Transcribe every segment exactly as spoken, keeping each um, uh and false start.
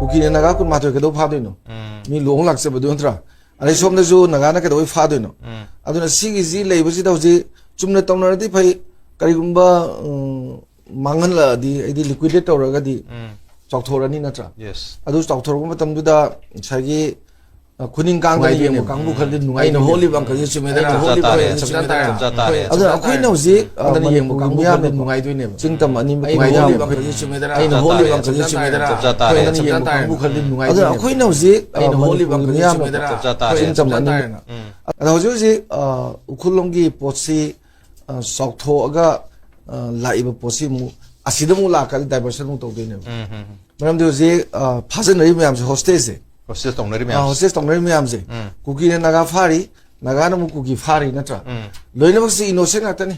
ꯀꯨꯀꯤꯅ ꯅꯥꯒꯥ ꯀꯨꯟꯃꯥꯊꯣꯏ ꯀꯩꯗꯧ ꯐꯥꯗꯣꯏꯅꯣ? ꯎꯝ, ꯃꯤ ꯂꯨꯍꯣꯡ ꯂꯥꯛꯆꯕꯗꯨ ꯅꯠꯇ꯭ꯔꯥ? ꯑꯗꯩ ꯁꯣꯝꯗꯁꯨ ꯅꯥꯒꯥꯅ ꯀꯩꯗꯧꯕꯩ ꯐꯥꯗꯣꯏꯅꯣ? ꯎꯝ, ꯑꯗꯨꯅ ꯁꯤꯒꯤꯁꯤ ꯂꯩꯕꯁꯤꯗ ꯍꯧꯖꯤꯛ ꯆꯨꯝꯅ ꯇꯧꯅꯔꯗꯤ ꯐꯩ, ꯀꯔꯤꯒꯨꯝꯕ ꯎꯝ, ꯃꯥꯡꯍꯜꯂꯛꯑꯗꯤ, ꯑꯩꯗꯤ ꯂꯤꯀ꯭ꯋꯤꯗꯦꯠ ꯇꯧꯔꯒꯗꯤ ꯎꯝ, ꯆꯥꯎꯊꯣꯔꯛꯑꯅꯤ ꯅꯠꯇ꯭ꯔꯥ? ꯌꯦꯁ, ꯑꯗꯨ ꯆꯥꯎꯊꯣꯔꯛꯄ ꯃꯇꯝꯗꯨꯗ ꯉꯁꯥꯏꯒꯤ ꯑ, ꯈꯨꯅꯤꯡ ꯀꯥꯡꯗꯅ ꯌꯦꯡꯕ ꯅꯨꯡꯉꯥꯏꯗꯣꯏꯅꯦꯕ꯫ ꯀꯥꯡꯕꯨ ꯈꯔꯗꯤ ꯑꯩꯅ ꯅꯨꯡꯉꯥꯏꯗꯣꯏꯅꯦꯕ꯫ ꯍꯣꯠꯂꯤꯕ ꯑꯪꯀꯜꯁꯦ ꯆꯨꯝꯃꯦꯗꯅ? ꯑꯩꯅ ꯆꯞ ꯍꯣꯠꯂꯤꯕ ꯆꯥꯔꯦ, ꯑꯪꯀꯜꯁꯦ ꯆꯨꯝꯃꯦꯗꯅ? ꯆꯞ ꯆꯥꯔꯦ꯫ ꯍꯣꯏ, ꯑꯗꯨꯅ ꯑꯩꯈꯣꯏꯅ ꯍꯧꯖꯤꯛ ꯑ, ꯑꯗꯨꯅ ꯌꯦꯡꯕ ꯃꯅꯤꯄꯨꯔꯒꯤ ꯀꯥꯡꯕꯨ ꯃꯤꯌꯥꯝꯅ ꯈꯔꯗꯤ ꯅꯨꯡꯉꯥꯏꯗꯣꯏꯅꯦꯕ꯫ ꯆꯤꯡ ꯇꯝ ꯑꯅꯤꯃꯛ ꯑꯩꯅ ꯅꯨꯡꯉꯥꯏꯗꯣꯏꯅꯦꯕ꯫ ꯍꯣꯠꯂꯤꯕ ꯑꯪꯀꯜꯁꯦ ꯆꯨꯝꯃꯦꯗꯅ? ꯑꯩꯅ ꯍꯣꯏ, ꯍꯣꯠꯂꯤꯕ ꯆꯞ ꯑꯪꯀꯜꯁꯦ ꯆꯥꯔꯦ꯫ ꯆꯨꯝꯃꯦꯗꯅ? ꯆꯞ ꯆꯥꯔꯦ꯫ ꯑꯩꯈꯣꯏ ꯑꯅꯤ ꯆꯞ ꯌꯦꯡꯕ ꯆꯥꯔꯦ꯫ ꯀꯥꯡꯕꯨ ꯈꯔꯗꯤ ꯎꯝ꯫ ꯅꯨꯡꯉꯥꯏꯗꯣꯏꯅꯦꯕ꯫ ꯑꯗꯨꯅ ꯑꯩꯈꯣꯏꯅ ꯍꯧꯖꯤꯛ, ꯑ, ꯑꯩꯅ ꯍꯣꯠꯂꯤꯕ ꯃꯅꯤꯄꯨꯔꯒꯤ ꯑꯪꯀꯜꯁꯦ ꯃꯤꯌꯥꯝꯅ ꯆꯨꯝꯃꯦꯗꯅ? ꯆꯞ ꯆꯥꯔꯦ꯫ ꯑꯩꯈꯣꯏ ꯆꯤꯡ ꯇꯝ ꯆꯞ ꯑꯅꯤꯃꯛ꯫ ꯆꯥꯔꯦꯅ꯫ ꯎꯝ, ꯑꯗꯣ ꯍꯧꯖꯤꯛ ꯍꯧꯖꯤꯛ ꯑ, ꯎꯈ꯭ꯔꯨꯜꯂꯣꯝꯒꯤ ꯄꯣꯠꯁꯤ ꯑ, ꯆꯥꯎꯊꯣꯛꯑꯒ ꯑ, ꯂꯥꯛꯏꯕ ꯄꯣꯠꯁꯤ ꯑꯃꯨꯛ ꯑꯁꯤꯗ ꯑꯃꯨꯛ ꯂꯥꯛꯀꯗꯤ ꯗꯥꯏꯚꯔꯁꯟ ꯑꯃꯨꯛ ꯇꯧꯗꯣꯏꯅꯦꯕ꯫ ꯎꯝ, ꯎꯝ, ꯎꯝ꯫ ꯃꯔꯝꯗꯤ ꯍꯧꯖꯤꯛ ꯑ, ꯐꯥꯖꯤꯟꯅꯔꯤꯕ ꯃꯌꯥꯝꯁꯦ ꯍꯣꯁꯇꯦꯖꯁꯦ꯫ ꯍꯣꯁꯇꯦꯖ ꯇꯧꯅꯔꯤ ꯑ, ꯃꯌꯥꯝ꯫ ꯍꯣꯁꯇꯦꯖ ꯇꯧꯅꯔꯤꯕ ꯃꯌꯥꯝꯁꯦ꯫ ꯎꯝ꯫ ꯀꯨꯀꯤꯅ ꯅꯥꯒꯥ ꯐꯥꯔꯤ, ꯅꯥꯒꯥꯅ ꯑꯃꯨꯛ ꯀꯨꯀꯤ ꯐꯥꯔꯤ ꯅꯠꯇ꯭ꯔꯥ? ꯎꯝ꯫ ꯂꯣꯏꯅꯃꯛꯁꯤ ꯏꯅꯣꯁꯦꯟ ꯉꯥꯛꯇꯅꯤ,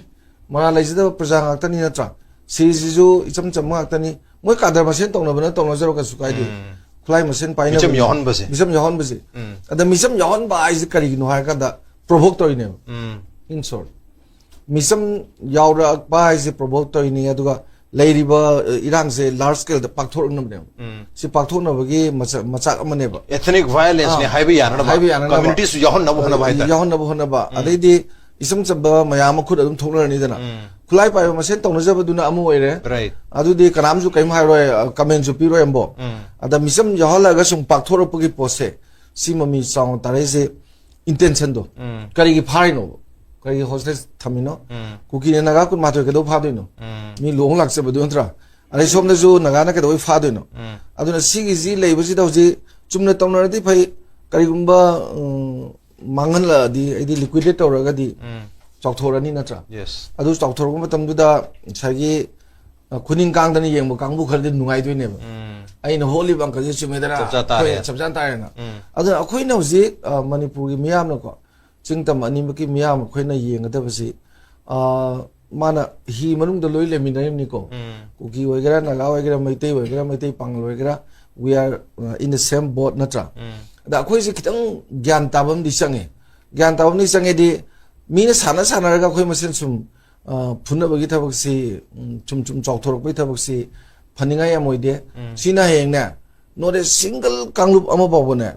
ꯃꯔꯥꯜ ꯂꯩꯖꯗꯕ ꯄ꯭ꯔꯖꯥ ꯉꯥꯛꯇꯅꯤ ꯅꯠꯇ꯭ꯔꯥ? ꯁꯤꯁꯤꯁꯨ ꯏꯆꯝ ꯆꯝꯕ ꯉꯥꯛꯇꯅꯤ꯫ ꯃꯣꯏ ꯀꯥꯗꯔ ꯃꯁꯦꯟ ꯇꯧꯅꯕꯅ ꯇꯧꯅꯖꯔꯣ, ꯀꯩꯁꯨ ꯀꯥꯏꯗꯦ꯫ ꯎꯝ꯫ ꯈꯨꯠꯂꯥꯏ ꯃꯁꯦꯟ ꯄꯥꯏꯅꯕ ꯃꯤꯆꯝ ꯌꯥꯎꯍꯟꯕꯁꯦ꯫ ꯃꯤꯆꯝ ꯌꯥꯎꯍꯟꯕꯁꯦ꯫ ꯎꯝ꯫ ꯑꯗ ꯃꯤꯆꯝ ꯌꯥꯎꯍꯟꯕ ꯍꯥꯏꯁꯦ ꯀꯔꯤꯒꯤꯅꯣ ꯍꯥꯏꯔꯀꯥꯟꯗ ꯄ꯭ꯔꯣꯚꯣꯛ ꯇꯧꯔꯤꯅꯦꯕ꯫ ꯎꯝ꯫ In short, ꯃꯤꯆꯝ ꯌꯥꯎꯔꯛꯄ ꯍꯥꯏꯁꯦ ꯄ꯭ꯔꯣꯚꯣꯛ ꯇꯧꯔꯤꯅꯤ, ꯑꯗꯨꯒ ꯂꯩꯔꯤꯕ ꯑ, ꯏꯔꯥꯡꯁꯦ ꯂꯥꯔꯖ ꯁ꯭ꯀꯦꯜꯗ ꯄꯥꯛꯊꯣꯔꯛꯅꯕꯅꯦꯕ꯫ ꯎꯝ꯫ ꯁꯤ ꯄꯥꯛꯊꯣꯛꯅꯕꯒꯤ ꯃꯆꯥꯛ ꯃꯆꯥꯛ ꯑꯃꯅꯦꯕ꯫ Ethnic violence ꯅꯦ ꯑꯥ, ꯍꯥꯏꯕ ꯌꯥꯅꯅꯕ, ꯍꯥꯏꯕ ꯌꯥꯅꯅꯕ꯫ ꯀꯝꯃ꯭ꯌꯨꯅꯤꯇꯤꯁꯨ ꯌꯥꯎꯍꯟꯅꯕ ꯍꯣꯠꯅꯕ ꯍꯥꯏꯇꯥꯔꯦ꯫ ꯌꯥꯎꯍꯟꯅꯕ ꯍꯣꯠꯅꯕ꯫ ꯑꯗꯩꯗꯤ ꯏꯆꯝ ꯆꯝꯕ ꯃꯌꯥꯝ ꯑꯃ ꯈꯨꯠ ꯑꯗꯨꯝ ꯊꯣꯛꯅꯔꯅꯤꯗꯅ꯫ ꯎꯝ꯫ ꯈꯨꯠꯂꯥꯏ ꯄꯥꯏꯕ ꯃꯁꯦꯟ ꯇꯧꯅꯖꯕꯗꯨꯅ ꯑꯃ ꯑꯣꯏꯔꯦ꯫ Right. ꯑꯗꯨꯗꯤ ꯀꯅꯥꯝꯁꯨ ꯀꯔꯤꯝ ꯍꯥꯏꯔꯣꯏ, ꯀꯃꯦꯟꯁꯨ ꯄꯤꯔꯣꯏ ꯑꯃꯕꯣ꯫ ꯎꯝ꯫ ꯑꯗ ꯃꯤꯆꯝ ꯌꯥꯎꯍꯜꯂꯒ ꯁꯨꯝ ꯄꯥꯛꯊꯣꯔꯛꯄꯒꯤ ꯄꯣꯠꯁꯦ, ꯁꯤ ꯃꯃꯤ ꯆꯥꯎꯅ ꯇꯥꯔꯛꯏꯁꯦ ꯏꯟꯇꯦꯟꯁꯟꯗꯣ꯫ ꯎꯝ꯫ ꯀꯔꯤꯒꯤ ꯐꯥꯔꯤꯅꯣꯕ? ꯀꯔꯤꯒꯤ ꯍꯣꯁꯇꯦꯖ ꯊꯝꯃꯤꯅꯣ? ꯎꯝ꯫ ꯀꯨꯀꯤꯅ ꯅꯥꯒꯥ ꯀꯨꯟꯃꯥꯊꯣꯏ ꯀꯩꯗꯧ ꯐꯥꯗꯣꯏꯅꯣ? ꯎꯝ꯫ ꯃꯤ ꯂꯨꯍꯣꯡ ꯂꯥꯛꯆꯕꯗꯨ ꯅꯠꯇ꯭ꯔꯥ? ꯑꯗꯩ ꯁꯣꯝꯗꯁꯨ ꯅꯥꯒꯥꯅ ꯀꯩꯗꯧꯕꯩ ꯐꯥꯗꯣꯏꯅꯣ? ꯎꯝ꯫ ꯑꯗꯨꯅ ꯁꯤꯒꯤꯁꯤ ꯂꯩꯕꯁꯤꯗ ꯍꯧꯖꯤꯛ ꯆꯨꯝꯅ ꯇꯧꯅꯔꯗꯤ ꯐꯩ, ꯀꯔꯤꯒꯨꯝꯕ ꯎꯝ, ꯃꯥꯡꯍꯜꯂꯛꯑꯗꯤ, ꯑꯩꯗꯤ ꯂꯤꯀ꯭ꯋꯤꯗꯦꯠ ꯇꯧꯔꯒꯗꯤ ꯎꯝ꯫ ꯆꯥꯎꯊꯣꯔꯛꯑꯅꯤ ꯅꯠꯇ꯭ꯔꯥ? Yes. ꯑꯗꯨ ꯆꯥꯎꯊꯣꯔꯛꯄ ꯃꯇꯝꯗꯨꯗ ꯉꯁꯥꯏꯒꯤ ꯑ, ꯈꯨꯅꯤꯡ ꯀꯥꯡꯗꯅ ꯌꯦꯡꯕ ꯀꯥꯡꯕꯨ ꯈꯔꯗꯤ ꯅꯨꯡꯉꯥꯏꯗꯣꯏꯅꯦꯕ꯫ ꯎꯝ꯫ ꯑꯩꯅ ꯍꯣꯠꯂꯤꯕ ꯑꯪꯀꯜꯁꯦ ꯆꯨꯝꯃꯦꯗꯅ? ꯆꯞ ꯆꯥ ꯇꯥꯔꯦ꯫ ꯍꯣꯏ, ꯆꯞ ꯆꯥ ꯇꯥꯔꯦꯅ꯫ ꯎꯝ꯫ ꯑꯗꯨꯅ ꯑꯩꯈꯣꯏꯅ ꯍꯧꯖꯤꯛ ꯑ, ꯃꯅꯤꯄꯨꯔꯒꯤ ꯃꯤꯌꯥꯝꯅꯀꯣ, ꯆꯤꯡ ꯇꯝ ꯑꯅꯤꯃꯛꯀꯤ ꯃꯤꯌꯥꯝ ꯑꯩꯈꯣꯏꯅ ꯌꯦꯡꯒꯗꯕꯁꯤ, ꯑ, ꯃꯥꯅ ꯍꯤ ꯃꯅꯨꯡꯗ ꯂꯣꯏ ꯂꯩꯃꯤꯟꯅꯔꯤꯕꯅꯤꯀꯣ꯫ ꯎꯝ꯫ ꯀꯨꯀꯤ ꯑꯣꯏꯒꯦꯔꯥ, ꯅꯥꯒꯥ ꯑꯣꯏꯒꯦꯔꯥ, ꯃꯩꯇꯩ ꯑꯣꯏꯒꯦꯔꯥ, ꯃꯩꯇꯩ ꯄꯥꯉꯜ ꯑꯣꯏꯒꯦꯔꯥ, we are uh, in the same boat ꯅꯠꯇ꯭ꯔꯥ? ꯎꯝ꯫ ꯑꯗ ꯑꯩꯈꯣꯏꯁꯦ ꯈꯤꯇꯪ ꯒ꯭ꯌꯥꯟ ꯇꯥꯕ ꯑꯃꯗꯤ ꯆꯪꯉꯦ꯫ ꯒ꯭ꯌꯥꯟ ꯇꯥꯕ ꯑꯃꯗꯤ ꯆꯪꯉꯦꯗꯤ, ꯃꯤꯅ ꯁꯥꯟꯅ ꯁꯥꯟꯅꯔꯒ ꯑꯩꯈꯣꯏ ꯃꯁꯦꯟ ꯁꯨꯝ ꯑ, ꯐꯨꯅꯕꯒꯤ ꯊꯕꯛꯁꯤ, ꯎꯝ, ꯁꯨꯝ ꯁꯨꯝ ꯆꯥꯎꯊꯣꯔꯛꯄꯒꯤ ꯊꯕꯛꯁꯤ ꯐꯅꯤꯡꯉꯥꯏ ꯌꯥꯝ ꯑꯣꯏꯗꯦ꯫ ꯎꯝ꯫ ꯁꯤꯅ ꯍꯌꯦꯡꯅꯦ, Not a single ꯀꯥꯡꯂꯨꯞ ꯑꯃ ꯐꯥꯎꯕꯅꯦ, ꯑ,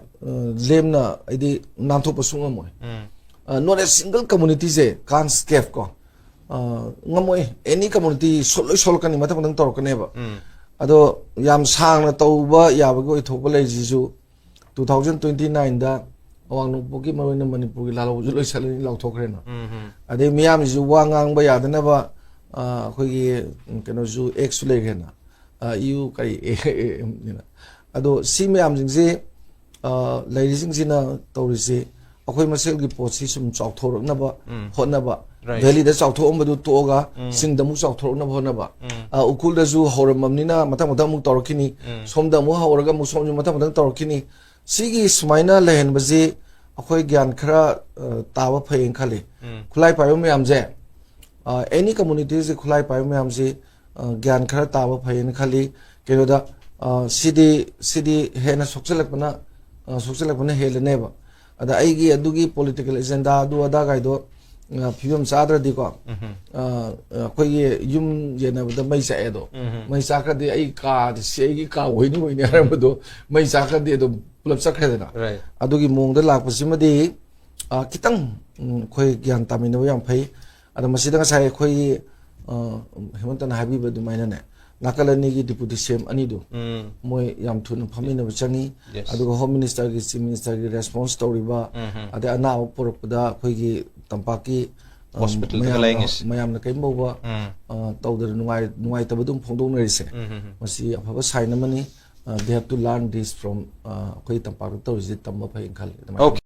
ꯂꯦꯝꯅ ꯑꯩꯗꯤ ꯅꯥꯟꯊꯣꯛꯄ ꯁꯨꯡꯉꯝꯃꯣꯏ꯫ ꯎꯝ. ꯑ, not a single community say can't escape ꯀꯣ꯫ ꯑ, ꯉꯝꯃꯣꯏ꯫ Any community ꯁꯣꯠꯂꯣꯏ ꯁꯣꯜꯂꯛꯀꯅꯤ, ꯃꯊꯪ ꯃꯊꯪ ꯇꯧꯔꯛꯀꯅꯦꯕ꯫ ꯎꯝ. ꯑꯗꯣ ꯌꯥꯝ ꯁꯥꯡꯅ ꯇꯧꯕ ꯌꯥꯕꯒꯤ ꯑꯣꯏꯊꯣꯛꯄ ꯂꯩꯔꯤꯁꯤꯁꯨ two thousand twenty nine ꯗ ꯑꯋꯥꯡ ꯅꯣꯡꯄꯣꯛꯀꯤ, ꯃꯔꯨꯑꯣꯏꯅ ꯃꯅꯤꯄꯨꯔꯒꯤ ꯂꯥꯜꯍꯧꯕꯁꯨ ꯂꯣꯏꯁꯤꯜꯂꯅꯤ, ꯂꯥꯎꯊꯣꯛꯈ꯭ꯔꯦꯅ꯫ ꯎꯝ. ꯑꯗꯩ ꯃꯤꯌꯥꯝꯁꯤꯁꯨ ꯋꯥ ꯉꯥꯡꯕ ꯌꯥꯗꯅꯕ, ꯑ, ꯑꯩꯈꯣꯏꯒꯤ, ꯎꯝ, ꯀꯩꯅꯣꯁꯨ X ꯁꯨ ꯂꯩꯈ꯭ꯔꯦꯅ꯫ ꯑ, ꯏꯌꯨ ꯀꯔꯤ, ꯑꯦ, ꯑꯦ, ꯑꯦ, ꯑꯦꯝꯅꯤꯅ꯫ ꯑꯗꯣ ꯁꯤ ꯃꯌꯥꯝꯁꯤꯡꯁꯤ, ꯑ, ꯂꯩꯔꯤꯁꯤꯡꯁꯤꯅ ꯇꯧꯔꯤꯁꯤ, ꯑꯩꯈꯣꯏ ꯃꯁꯦꯜꯒꯤ ꯄꯣꯠꯁꯤ ꯁꯨꯝ ꯆꯥꯎꯊꯣꯔꯛꯅꯕ ꯎꯝ. ꯍꯣꯠꯅꯕ꯫ Right. ꯚꯦꯂꯤꯗ ꯆꯥꯎꯊꯣꯛꯑꯝꯕꯗꯨ ꯇꯣꯛꯑꯒ ꯎꯝ. ꯆꯤꯡꯗ ꯑꯃꯨꯛ ꯆꯥꯎꯊꯣꯔꯛꯅꯕ ꯍꯣꯠꯅꯕ꯫ ꯎꯝ. ꯑ, ꯎꯈ꯭ꯔꯨꯜꯗꯁꯨ ꯍꯧꯔꯝꯃꯕꯅꯤꯅ ꯃꯊꯪ ꯃꯊꯪ ꯑꯃꯨꯛ ꯇꯧꯔꯛꯈꯤꯅꯤ꯫ ꯎꯝ. ꯁꯣꯝꯗ ꯑꯃꯨꯛ ꯍꯧꯔꯒ ꯑꯃꯨꯛ ꯁꯣꯝꯁꯨ ꯃꯊꯪ ꯃꯊꯪ ꯇꯧꯔꯛꯈꯤꯅꯤ꯫ ꯁꯤꯒꯤ ꯁꯨꯃꯥꯏꯅ ꯂꯩꯍꯟꯕꯁꯤ ꯑꯩꯈꯣꯏ ꯒ꯭ꯌꯥꯟ ꯈꯔ, ꯑ, ꯇꯥꯕ ꯐꯩꯌꯦꯅ ꯈꯜꯂꯤ꯫ ꯎꯝ. ꯈꯨꯠꯂꯥꯏ ꯄꯥꯏꯕ ꯃꯌꯥꯝꯁꯦ, ꯑ, any community ꯁꯤ ꯈꯨꯠꯂꯥꯏ ꯄꯥꯏꯕ ꯃꯌꯥꯝꯁꯤ, ꯑ, ꯒ꯭ꯌꯥꯟ ꯈꯔ ꯇꯥꯕ ꯐꯩꯌꯦꯅ ꯈꯜꯂꯤ꯫ ꯀꯩꯅꯣꯗ, ꯑ, ꯁꯤꯗꯤ, ꯁꯤꯗꯤ ꯍꯦꯟꯅ ꯁꯣꯛꯆꯜꯂꯛꯄꯅ, ꯑ, ꯁꯣꯛꯆꯜꯂꯛꯄꯅ ꯍꯦꯜꯂꯅꯦꯕ꯫ ꯑꯗ ꯑꯩꯒꯤ ꯑꯗꯨꯒꯤ political agenda ꯑꯗꯨ ꯑꯗꯥꯒꯥꯏꯗꯣ, ꯑ, ꯐꯤꯕꯝ ꯆꯥꯗ꯭ꯔꯗꯤꯀꯣ, ꯎꯝ. ꯑ, ꯑꯩꯈꯣꯏꯒꯤ ꯌꯨꯝ ꯌꯦꯟꯅꯕꯗ ꯃꯩ ꯆꯥꯛꯑꯦ ꯑꯗꯣ꯫ ꯎꯝ. ꯃꯩ ꯆꯥꯛꯈ꯭ꯔꯗꯤ ꯑꯩ ꯀꯥꯗꯤ ꯁꯤ ꯑꯩꯒꯤ ꯀꯥ ꯑꯣꯏꯅꯤ ꯑꯣꯏꯅꯤ ꯍꯥꯏꯔꯝꯕꯗꯣ ꯃꯩ ꯆꯥꯛꯈ꯭ꯔꯗꯤ ꯑꯗꯨꯝ ꯄꯨꯂꯞ ꯆꯠꯈ꯭ꯔꯦꯗꯅ꯫ Right. ꯑꯗꯨꯒꯤ ꯃꯑꯣꯡꯗ ꯂꯥꯛꯄꯁꯤꯃꯗꯤ, ꯑ, ꯈꯤꯇꯪ, ꯎꯝ, ꯑꯩꯈꯣꯏ ꯒ꯭ꯌꯥꯟ ꯇꯥꯃꯤꯟꯅꯕ ꯌꯥꯝ ꯐꯩ꯫ ꯑꯗꯣ ꯃꯁꯤꯗ ꯉꯁꯥꯏ ꯑꯩꯈꯣꯏꯒꯤ, ꯑ, ꯍꯦꯃꯟꯇꯅ ꯍꯥꯏꯕꯤꯕ ꯑꯗꯨꯃꯥꯏꯅꯅꯦ, ꯅꯥꯀꯜ ꯑꯅꯤꯒꯤ deputy C M ꯑꯅꯤꯗꯨ ꯎꯝ. ꯃꯣꯏ ꯌꯥꯝ ꯊꯨꯅ ꯐꯝꯃꯤꯟꯅꯕ ꯆꯪꯉꯤ꯫ Yes. ꯑꯗꯨꯒ Home Minister ꯒꯤ, Chief Minister ꯒꯤ response ꯇꯧꯔꯤꯕ, ꯎꯝ. ꯑꯗꯩ ꯑꯅꯥꯕ ꯄꯨꯔꯛꯄꯗ ꯑꯩꯈꯣꯏꯒꯤ, ꯑ, Hospital ꯗ ꯃꯌꯥꯝꯅ, ꯂꯥꯌꯦꯡꯉꯤꯁꯦ꯫ ꯃꯌꯥꯝꯅ ꯀꯔꯤꯝ ꯐꯥꯎꯕ, ꯎꯝ. ꯑ, ꯇꯧꯗꯅ ꯅꯨꯡꯉꯥꯏ-, ꯅꯨꯡꯉꯥꯏꯇꯕ ꯑꯗꯨꯝ ꯐꯣꯡꯗꯣꯛꯅꯔꯤꯁꯦ꯫ ꯎꯝ. ꯃꯁꯤ ꯑꯐꯕ sign ꯑꯃꯅꯤ꯫ ꯑ, they have to learn this from, ꯑ, ꯑꯩꯈꯣꯏ ꯇꯝꯄꯥꯛꯇ ꯇꯧꯔꯤꯁꯦ ꯇꯝꯕ ꯐꯩꯅ ꯈꯜꯂꯤ꯫ ꯑꯗꯨꯃꯥꯏꯅ Okay.